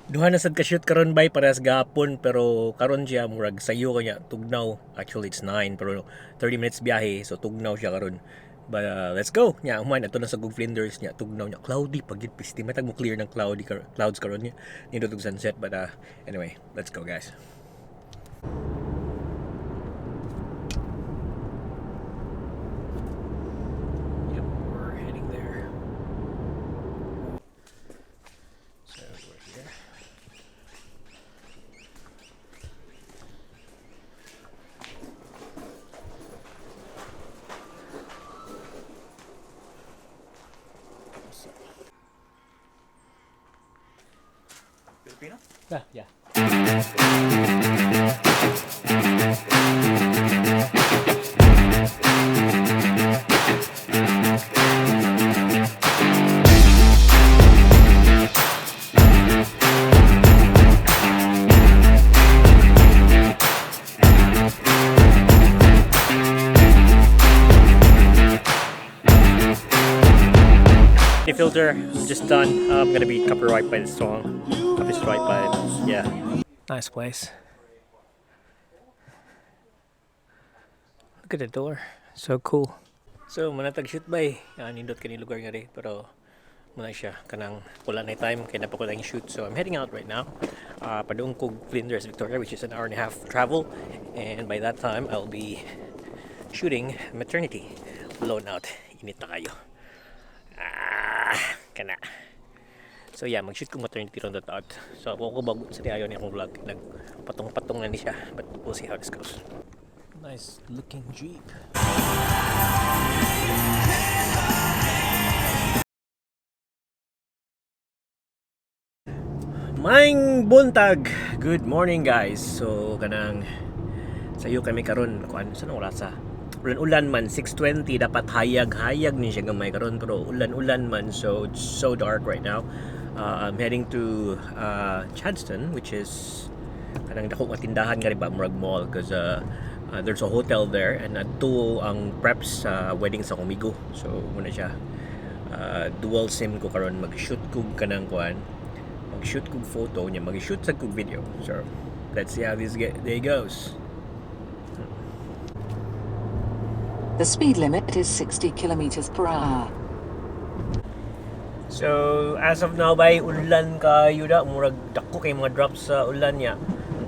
Duha na sad ka shoot karon, bay, parehas gahapon, pero karon siya murag sayo kanya tugnaw. Actually, it's 9 pero 30 minutes biyahe, so tugnaw siya karon. But let's go. Nya human ato na sa gug Flinders nya tugnaw nya cloudy pag gyud pisti matag mo clear ng cloudy clouds karon nya nindot og sunset, but anyway, let's go, guys. Yep, we're heading there. So we're here. Filipino? Yeah. The filter, I'm just done. I'm gonna be copyright by the song. Copyright by it. Yeah. Nice place. Look at the door. So cool. So, manatag shoot by. Nindot kani lugar nga rin. Pero, muna siya. Kanang wala na time. Kaya napako lang shoot. So, I'm heading out right now. Padung kog Flinders, Victoria, which is an hour and a half travel. And by that time, I'll be shooting maternity. Blown out. Init na kayo. Ah, kana. So yeah, mag-shoot ko maternity ron dot out. So ako ko bago sa ayaw niya akong vlog. Nagpatong-patong na ni siya. But we'll see how this goes. Nice looking Jeep. Maing buntag. Good morning, guys. So kanang sayo kami karon kuan sa oras sa ulan-ulan man, 6:20. Dapat hayag-hayag ni siya gamay karon pero ulan-ulan man, so it's so dark right now. I'm heading to Chadstone, which is kanang dako nga tindahan nga ba, murag mall, because there's a hotel there and adto ang preps sa wedding sa kumigo. So muna siya, dual sim ko karon, mag-shoot kog kanang kuan, mag-shoot kog photo niya, mag-shoot sa kog video. So let's see how this day goes. The speed limit is 60 kilometers per hour. So, as of now, bay, ulan kayo da. Murag dako kay mga drops sa ulan niya.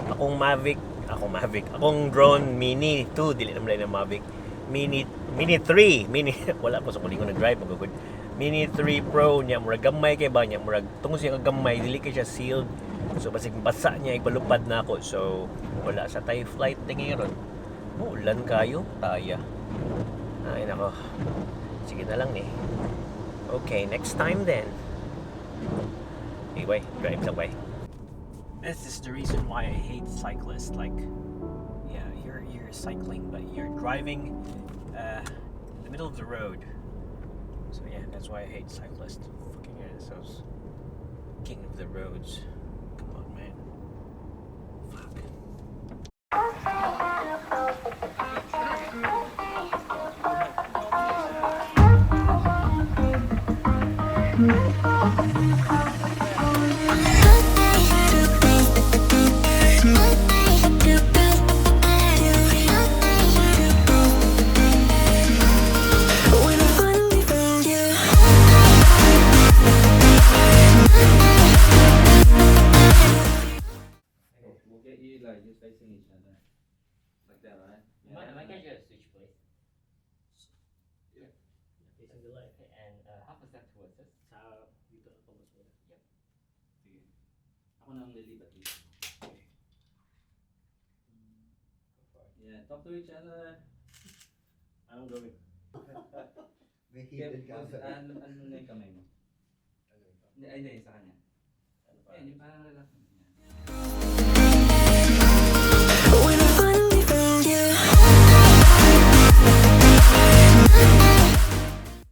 Akong Mavic, akong drone Mini 2, dili naman na Mavic. Mini 3, Mini, wala pa sa kulingon na drive, magugod. Mini 3 Pro niya, murag gamay kay ba niya, murag tungod siya gamay, dili kay siya sealed. So, basig basa niya, ipalupad na ako. So, wala sa tayo flight na ngayon. Oh, ulan kayo, taya. Ay, nako. Sige na lang eh. Okay, next time then. Anyway, drive lang, bye. This is the reason why I hate cyclists. Like, yeah, you're cycling, but you're driving in the middle of the road. So yeah, that's why I hate cyclists. Fucking assholes. King of the roads. Come on, man. Fuck. When I finally found you. We'll get you like just facing each other. Like that, right? Am I can just switch place? Yeah. Facing the left and Half a step towards us. Sa dito ako mas muna. Sige. Ako na ang lilipat dito. Yeah, talk to each other. I'm going. May Okay, hidden pause. camera. Ano na yung kamay mo? Hindi, ay, hindi, sa kanya. Ano pa? Ayan, yung parang relax.